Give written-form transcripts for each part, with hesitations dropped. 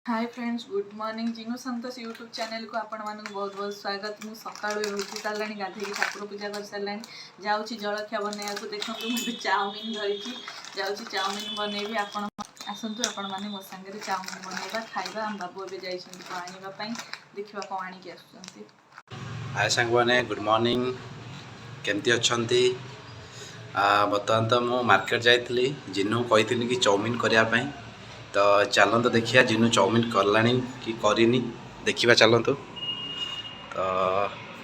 Hi friends, good morning. Jinu Santosh YouTube ଚ୍ୟାନେଲକୁ ଆପଣମାନଙ୍କୁ ବହୁତ ବହୁତ ସ୍ୱାଗତ। ମୁଁ ସକାଳୁ ଏବେ ଉଠି ସାରିଲାଣି, ଗାଧେଇକି ଠାକୁର ପୂଜା କରିସାରିଲାଣି। ଯାଉଛି ଜଳଖିଆ ବନେଇବାକୁ। ଦେଖନ୍ତୁ, ମୁଁ ଏବେ ଚାଉମିନ ଧରିଛି, ଯାଉଛି ଚାଉମିନ ବନେଇବି। ଆପଣ ଆସନ୍ତୁ, ଆପଣମାନେ ମୋ ସାଙ୍ଗରେ ଚାଉମିନ ବନେଇବା, ଖାଇବା। ଆମ ବାବୁ ଏବେ ଯାଇଛନ୍ତି କ'ଣ ଆଣିବା ପାଇଁ, ଦେଖିବା କ'ଣ ଆଣିକି ଆସୁଛନ୍ତି। ହାଏ ସାଙ୍ଗମାନେ, ଗୁଡ଼୍ ମର୍ଣ୍ଣିଂ। କେମିତି ଅଛନ୍ତି? ବର୍ତ୍ତମାନ ତ ମୁଁ ମାର୍କେଟ ଯାଇଥିଲି, ଜିନୁ କହିଥିଲି କି ଚାଉମିନ କରିବା ପାଇଁ। ତ ଚାଲନ୍ତୁ ଦେଖିବା, ଜିନୁ ଚାଉମିନ କଲାଣି କି କରିନି, ଦେଖିବା ଚାଲନ୍ତୁ। ତ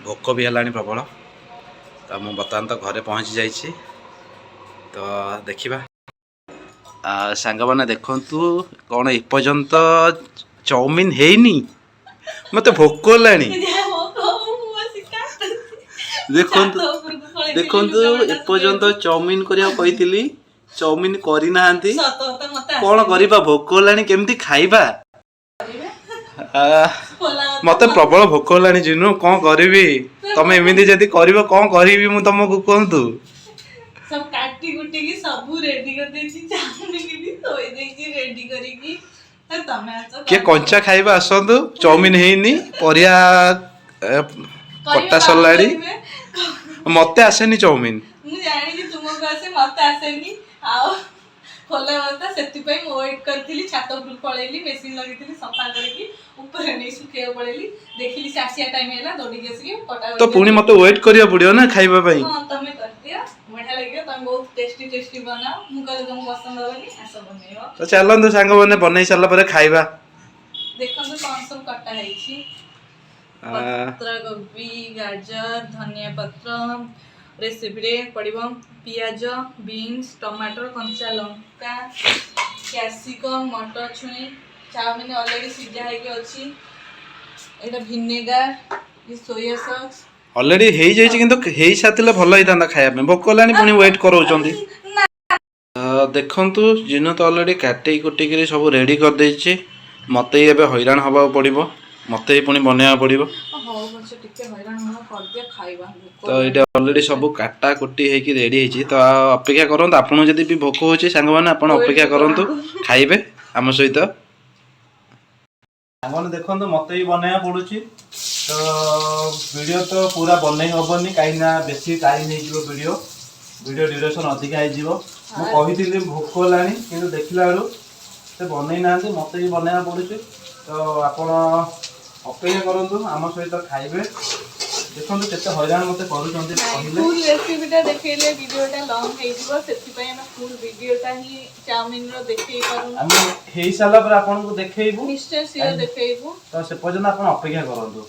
ଭୋକ ବି ହେଲାଣି ପ୍ରବଳ। ତ ମୁଁ ବର୍ତ୍ତମାନ ତ ଘରେ ପହଞ୍ଚି ଯାଇଛି, ତ ଦେଖିବା। ସାଙ୍ଗମାନେ ଦେଖନ୍ତୁ, କ'ଣ ଏପର୍ଯ୍ୟନ୍ତ ଚାଉମିନ ହେଇନି? ମୋତେ ଭୋକ ହେଲାଣି। ଦେଖନ୍ତୁ ଦେଖନ୍ତୁ, ଏପର୍ଯ୍ୟନ୍ତ ଚାଉମିନ କରିବାକୁ କହିଥିଲି, ଚାଉମିନ କରିନାହାନ୍ତି। କ'ଣ କରିବା? ଭୋକ ହେଲାଣି, କେମିତି ଖାଇବା? ମତେ ପ୍ରବଳ ଭୋକ ହେଲାଣି ଜିନୁ, କ'ଣ କରିବି? ତମେ ଏମିତି ଯଦି କରିବ, କ'ଣ କରିବି ମୁଁ ତମକୁ, କୁହନ୍ତୁ। ସବୁ କାଟି କୁଟିକି ସବୁ ରେଡି କରିଦେଇଛି, ଚାଉମିନ ବି ଥୋଇ ଦେଇଛି ରେଡି କରିକି। ତମେ ଆସ। କିଏ କଞ୍ଚା ଖାଇବା ଆସନ୍ତୁ। ଚାଉମିନ ହେଇନି, ପରିବା କଟା ସରିଲାଣି। ମତେ ଆସେନି ଚାଉମିନ। ମୁଁ ଜାଣିଛି ତୁମକୁ ଆସେ, ମତେ ଆସେନି। ଆଉ ଖୋଲା କଥା, ସେଥିପାଇଁ ମୁଁ ୱେଟ୍ କରିଥିଲି। ଛାତ ଉପରକୁ ପଳେଇଲି, ମେସିନ୍ ଲଗେଇଥିଲି, ସଫା କରିକି ଉପରେ ନେଇ ଶୁଖେଇବାକୁ ପଳେଇଲି। ଦେଖିଲି ସେ ଆସିବା ଟାଇମ୍ ହେଲା, ଦୌଡ଼ିକି ଆସିକି କଟା। ତ ପୁଣି ମତେ ୱେଟ୍ କରିବାକୁ ପଡିବ ନା ଖାଇବା ପାଇଁ? ହଁ, ତମେ କରିଦିଅ, ବଢିଆ ଲାଗିବ। ତମେ ବହୁତ ଟେଷ୍ଟି ଟେଷ୍ଟି ବନାଅ, ମୁଁ କହିଲେ ତମକୁ ପସନ୍ଦ ହବନି। ଆସ, ବନେଇବ। ତ ଚାଲନ୍ତୁ ସାଙ୍ଗମାନେ, ବନେଇ ସାରିଲା ପରେ ଖାଇବା। ଦେଖନ୍ତୁ କଣ ସବୁ କଟା ହେଇଛି। ପତ୍ରକୋବି, ଗାଜର, ଧନିଆ ପତ୍ର, ରେସିପିରେ ପଡ଼ିବ ପିଆଜ, ବିନ୍ସ, ଟମାଟର, କଞ୍ଚା ଲଙ୍କା, କ୍ୟାପ୍ସିକମ୍, ମଟର ଛୁଇଁ। ଚାଉମିନ ଅଲରେଡ଼ି ସିଝା ହେଇକି ଅଛି। ଏଇଟା ଭିନେଗାର, ସୋୟା ସସ୍। ଅଲରେଡି ହେଇଯାଇଛି, କିନ୍ତୁ ହେଇସାରିଥିଲେ ଭଲ ହେଇଥାନ୍ତା ଖାଇବା ପାଇଁ। ଭୋକ ହେଲାଣି, ପୁଣି ୱେଟ୍ କରାଉଛନ୍ତି। ଦେଖନ୍ତୁ, ଜିନୁ ତ ଅଲରେଡ଼ି କାଟି କୁଟିକିରି ସବୁ ରେଡ଼ି କରିଦେଇଛି। ମୋତେ ହିଁ ଏବେ ହଇରାଣ ହେବାକୁ ପଡ଼ିବ, ମୋତେ ହିଁ ପୁଣି ବନେଇବାକୁ ପଡ଼ିବ। ହଉ ପଛେ ଟିକେ ହଇରାଣ ହବ, କରିଦିଅ, ଖାଇବା ଭୋକ। ତ ଏଇଟା ଅଲରେଡ଼ି ସବୁ କାଟା କୁଟି ହେଇକି ରେଡ଼ି ହେଇଛି। ତ ଅପେକ୍ଷା କରନ୍ତୁ। ଆପଣଙ୍କୁ ଯଦି ବି ଭୋକ ହେଉଛି ସାଙ୍ଗମାନେ, ଆପଣ ଅପେକ୍ଷା କରନ୍ତୁ, ଖାଇବେ ଆମ ସହିତ। ସାଙ୍ଗମାନେ ଦେଖନ୍ତୁ, ମୋତେ ବି ବନେଇବାକୁ ପଡ଼ୁଛି। ତ ଭିଡ଼ିଓ ତ ପୁରା ବନେଇ ହେବନି, କାହିଁକିନା ବେଶୀ ଟାଇମ୍ ହେଇଯିବ, ଭିଡ଼ିଓ ଭିଡ଼ିଓ ଡ୍ୟୁରେସନ୍ ଅଧିକା ହେଇଯିବ। ମୁଁ କହିଥିଲି ଭୋକ ହେଲାଣି, କିନ୍ତୁ ଦେଖିଲା ବେଳୁ ସେ ବନେଇ ନାହାନ୍ତି, ମୋତେ ବି ବନେଇବାକୁ ପଡ଼ୁଛି। ତ ଆପଣ ଅପେକ୍ଷା କରନ୍ତୁ, ଆମ ସହିତ ଖାଇବେ। ଦେଖନ୍ତୁ କେତେ ହଇରାଣ ମୋତେ କରୁଛନ୍ତି କହିଲେ। ଫୁଲ୍ ରେସିପିଟା ଦେଖେଇଲେ ଭିଡ଼ିଓଟା ଲଙ୍ଗ ହେଇଯିବ, ସେଥିପାଇଁ ଆମେ ଫୁଲ୍ ଭିଡ଼ିଓଟା ହିଁ ଚାଉମିନର ଦେଖେଇ ପାରୁନୁ। ଆମେ ହେଇସାରିଲା ପରେ ଆପଣଙ୍କୁ ଦେଖେଇବୁ। ନିଶ୍ଚୟ ସିଓର ଦେଖେଇବୁ। ତ ସେ ପର୍ଯ୍ୟନ୍ତ ଆପଣ ଅପେକ୍ଷା କରନ୍ତୁ।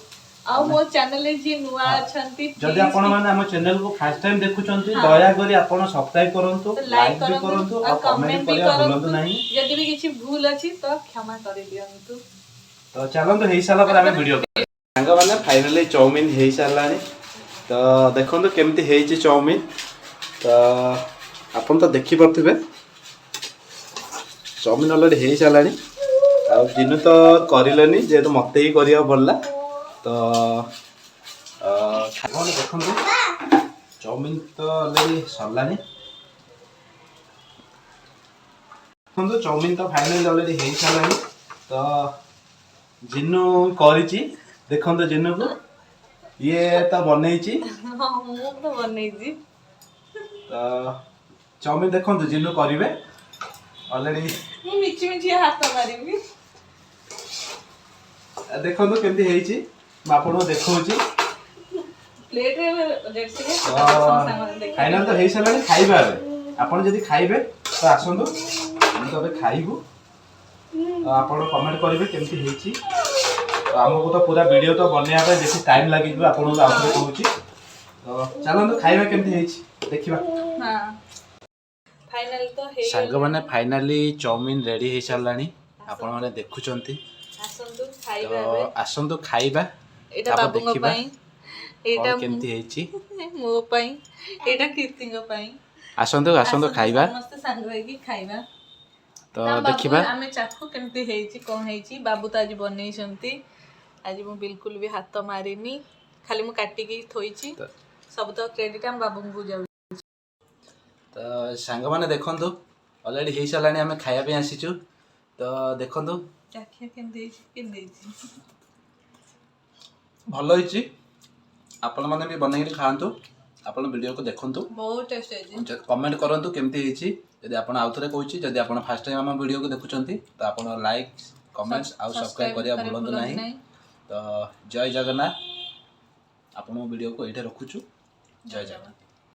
ଆଉ ମୋ ଚ୍ୟାନେଲରେ ଯିଏ ନୂଆ ଅଛନ୍ତି, ଯଦି ଆପଣ ମାନେ ଆମ ଚ୍ୟାନେଲକୁ ଫାର୍ଷ୍ଟ ଟାଇମ୍ ଦେଖୁଛନ୍ତି, ଦୟାକରି ଆପଣ ସବସ୍କ୍ରାଇବ କରନ୍ତୁ, ଲାଇକ୍ ଲାଇକ୍ ବି କରନ୍ତୁ କରନ୍ତୁ ଆଉ ଆଉ କମେଣ୍ଟ କମେଣ୍ଟ ବି କରିବା ଭୁଲନ୍ତୁ କରନ୍ତୁ। ନାହିଁ। ଯଦି ବି କିଛି ଭୁଲ ଅଛି ତ କ୍ଷମା କରିଦିଅନ୍ତୁ। ତ ଚାଲନ୍ତୁ, ହେଇସାରିଲା ପରେ ଆମେ ଭିଡ଼ିଓ। ସାଙ୍ଗମାନେ, ଫାଇନାଲି ଚାଉମିନ ହେଇସାରିଲାଣି। ତ ଦେଖନ୍ତୁ କେମିତି ହେଇଛି ଚାଉମିନ। ତ ଆପଣ ତ ଦେଖିପାରୁଥିବେ, ଚାଉମିନ ଅଲରେଡ଼ି ହେଇସାରିଲାଣି। ଆଉ ଜିନୁ ତ କରିଲେନି, ଯେହେତୁ ମୋତେ ହିଁ କରିବାକୁ ପଡ଼ିଲା। ତ ଆପଣ ଦେଖନ୍ତୁ, ଚାଉମିନ ତ ଅଲରେଡ଼ି ସରିଲାଣି। ଦେଖନ୍ତୁ, ଚାଉମିନ ତ ଫାଇନାଲି ଅଲରେଡ଼ି ହେଇସାରିଲାଣି। ତ ଜିନୁ କରିଛି, ଦେଖନ୍ତୁ ଜିନୁକୁ, ଇଏ ତ ବନେଇଛି। ହଁ, ମୁଁ ତ ବନେଇଛି। ତ ଚାଉମିନ ଦେଖନ୍ତୁ, ଜିନୁ କରିବେ ଅଲରେଡ଼ି। ମୁଁ ମିଛି ମିଛି ହାତ ମାରିବି। ଦେଖନ୍ତୁ କେମିତି ହେଇଛି, ମୁଁ ଆପଣଙ୍କୁ ଦେଖଉଛି। ପ୍ଲେଟରେ। ତ ଫାଇନାଲ ତ ହେଇସାରିଲାଣି, ଖାଇବା ଏବେ। ଆପଣ ଯଦି ଖାଇବେ ତ ଆସନ୍ତୁ, ଆମେ ତ ଏବେ ଖାଇବୁ। ତ ଆପଣ କମେଣ୍ଟ କରିବେ କେମିତି ହେଇଛି। ତ ଆମକୁ ତ ପୁରା ଭିଡ଼ିଓ ତ ବନେଇବା ପାଇଁ ବେଶୀ ଟାଇମ୍ ଲାଗିଯିବ, ଆପଣଙ୍କୁ ଆଉଥରେ କହୁଛି। ତ ଚାଲନ୍ତୁ ଖାଇବା, କେମିତି ହେଇଛି ଦେଖିବା। ହଁ, ଫାଇନାଲ ତ ହେଇଗଲା। ସାଙ୍ଗମାନେ, ଫାଇନାଲି ଚାଉମିନ ରେଡ଼ି ହେଇସାରିଲାଣି, ଆପଣମାନେ ଦେଖୁଛନ୍ତି। ଆସନ୍ତୁ ତ ଖାଇବା ଏବେ। ଆସନ୍ତୁ ଖାଇବା। ଏଇଟା ତାପରେ ବାବୁଙ୍କ ଦେଖିବା ପାଇଁ, ଏଇଟା କଣ କେମିତି ହେଇଛି। ମୋ ପାଇଁ, ଏଇଟା କୀର୍ତ୍ତିଙ୍କ ପାଇଁ। ଆସନ୍ତୁ ଆସନ୍ତୁ, ଖାଇବା। ସମସ୍ତେ ସାଙ୍ଗ ହେଇକି ଖାଇବା। ତ ନା, ବାବୁ, ଦେଖିବା। ଆମେ ଚାଖୁ କେମିତି ହେଇଛି, କ'ଣ ହେଇଛି। ବାବୁ ତ ଆଜି ବନେଇଛନ୍ତି। ଆଜି ମୁଁ ବିଲକୁଲ ବି ହାତ ମାରିନି, ଖାଲି ମୁଁ କାଟିକି ଥୋଇଛି। ସବୁ ତ କ୍ରେଡିଟ୍ ଆମ ବାବୁଙ୍କୁ ଯାଉଛି। ତ ସାଙ୍ଗମାନେ ଦେଖନ୍ତୁ, ଅଲରେଡ଼ି ହେଇସାରିଲାଣି, ଆମେ ଖାଇବା ପାଇଁ ଆସିଛୁ। ତ ଦେଖନ୍ତୁ। ଚାଖିଆ କେମିତି ହେଇଛି, କେମିତି ହେଇଛି? ଭଲ ହେଇଛି। ଆପଣମାନେ ବି ବନେଇକି ଖାଆନ୍ତୁ। ଆପଣ ଭିଡ଼ିଓକୁ ଦେଖନ୍ତୁ। ବହୁତ ଟେଷ୍ଟ ହେଇଛି। କମେଣ୍ଟ କରନ୍ତୁ କେମିତି ହେଇଛି। ଯଦି ଆପଣ, ଆଉଥରେ କହୁଛି, ଯଦି ଆପଣ ଫାର୍ଷ୍ଟ ଟାଇମ୍ ଆମ ଭିଡ଼ିଓକୁ ଦେଖୁଛନ୍ତି, ତ ଆପଣ ଲାଇକ୍, କମେଣ୍ଟସ୍ ଆଉ ସବସ୍କ୍ରାଇବ୍ କରିବା ଭୁଲନ୍ତୁ ନାହିଁ। ତ ଜୟ ଜଗନ୍ନାଥ। ଆପଣଙ୍କ ଭିଡ଼ିଓକୁ ଏଇଠି ରଖୁଛୁ। ଜୟ ଜଗନ୍ନାଥ।